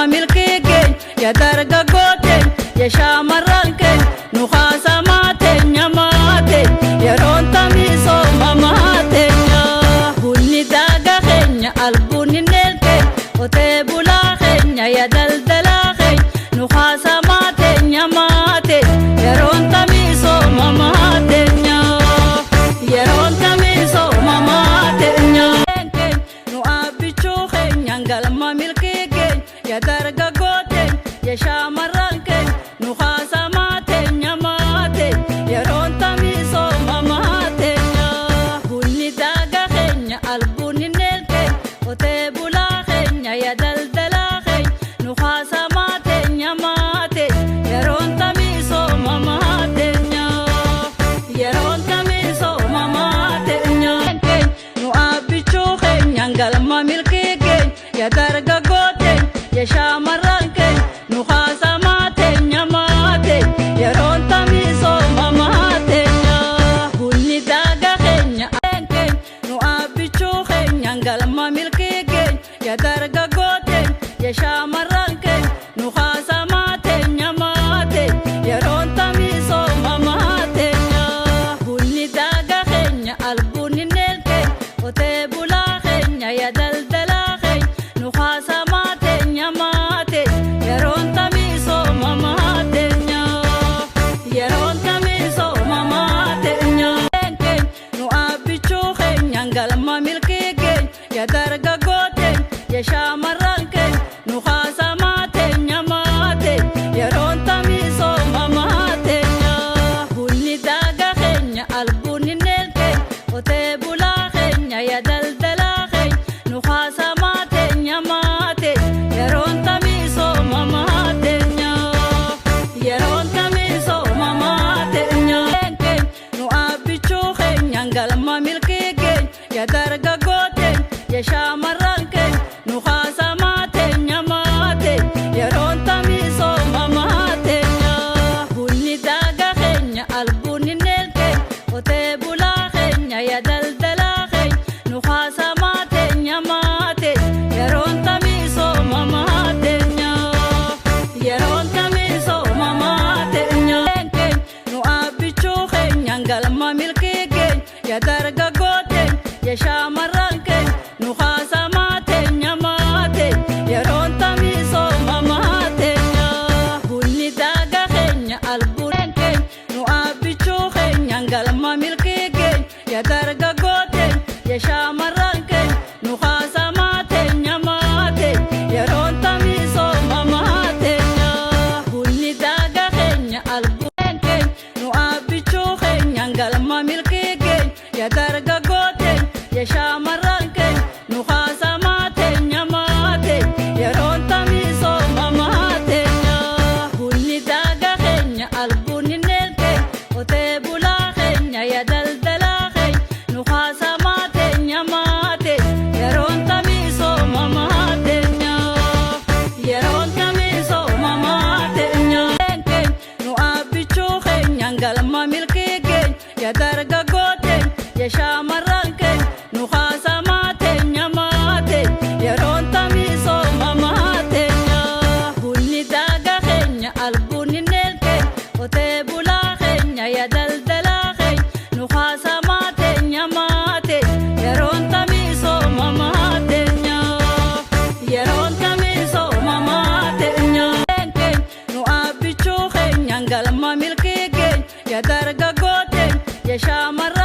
Galma milkii keenya, yaa dargaggoo teenya, yaa shaamarran keenya, nu haasamaa teenya maate, yeroon tamisooma maateenya. Bunni daagaa keenya, albuunni neelkeenya, qotee bulaa keenya, yaa daldalaa keenya, nu haasamaa teenya maate, yeroon tamisooma maateenya. Yeroon tamisooma maateenya. Nu abbichuu keenya, galma milkii keenya, yaa dargaggoo teenya, yaa shaamarran keenya, nu haasamaa teenya maate, yeroon tamisooma maateenya. Bunni daagaa keenya, albuunni neelkeenya, qotee bulaa keenya, yaa daldalaa keenya, nu haasamaa teenya maate, yeroon tamisooma maateenya. Yeroon tamisooma maateenya. Nu abbichuu keenya, galma milkii keenya, yaa dargaggoo teenya, yaa shaamarran keenya, nu haasamaa teenya maate, yeroon tamisooma maateenya. Bunni daagaa keenya, nu abbichuu keenya, galma milkii keenya, yaa dargaggoo teenya, yaa shaamarran keenya, nu haasamaa teenya maate, yeroon tamisooma maateenya. Bunni daagaa keenya, albuunni neelkeenya, qotee bulaa keenya, yaa daldalaa keenya, nu haasamaa teenya maate, yeroon tamisooma maateenya. Yeroon tamisooma maateenya. Nu abbichuu keenya, galma milkii keenya, yaa dargaggoo teenya, yaa shaamarran keenya, nu haasamaa teenya maate, yeroon tamisooma maateenya. Bunni daagaa keenya, albuunni neelkeenya, qotee bulaa keenya, yaa daldalaa keenya, nu haasamaa teenya maate, yeroon tamisooma maateenya. Yeroon tamisooma maateenya. Nu abbichuu keenya, galma milkii keenya, yaa dargaggoo teenya, yaa shaamarran keenya, nu haasamaa teenya maate, yeroon tamisooma maateenya. Bunni daagaa keenya, albuunni neelkeenya, qotee bulaa keenya, yaa daldalaa keenya, nu haasamaa teenya maate, yeroon tamisooma maateenya. Yeroon tamisooma maateenya. Nu abbichuu keenya, galma milkii keenya, yaa dargaggoo teenya, yaa shaamarran keenya, nu haasamaa teenya maate, yeroon tamisooma maateenya. Bunni daagaa keenya, albuun keenya, nu abbichuu keenya, galma milkii keenya, yaa dargaggoo teenya, yaa shaamarran keenya, nu haasamaa teenya maate, yeroon tamisooma maateenya. Bunni daagaa keenya, albuun keenya, nu abbichuu keenya, galma milkii keenya, yaa dargaggoo teenya, yaa shaamarran keenya, nu haasamaa teenya maate, yeroon tamisooma maateenya. Bunni daagaa keenya, albuunni neelkeenya, qotee bulaa keenya, yaa daldalaa keenya, nu haasamaa teenya maate, yeroon tamisooma maateenya. Yeroon tamisooma maateenya. Nu abbichuu keenya, galma milkii keenya, yaa dargaggoo teenya, yaa shaamarran keenya, nu haasamaa teenya maate, yeroon tamisooma maateenya. Bunni daagaa keenya, albuunni neelkeenya, qotee bulaa keenya, yaa daldalaa keenya, nu haasamaa teenya maate, yeroon tamisooma maateenya. Yeroon tamisooma maateenya. Nu abbichuu keenya, galma milkii keenya, yaa dargaggoo teenya, yaa shaamarran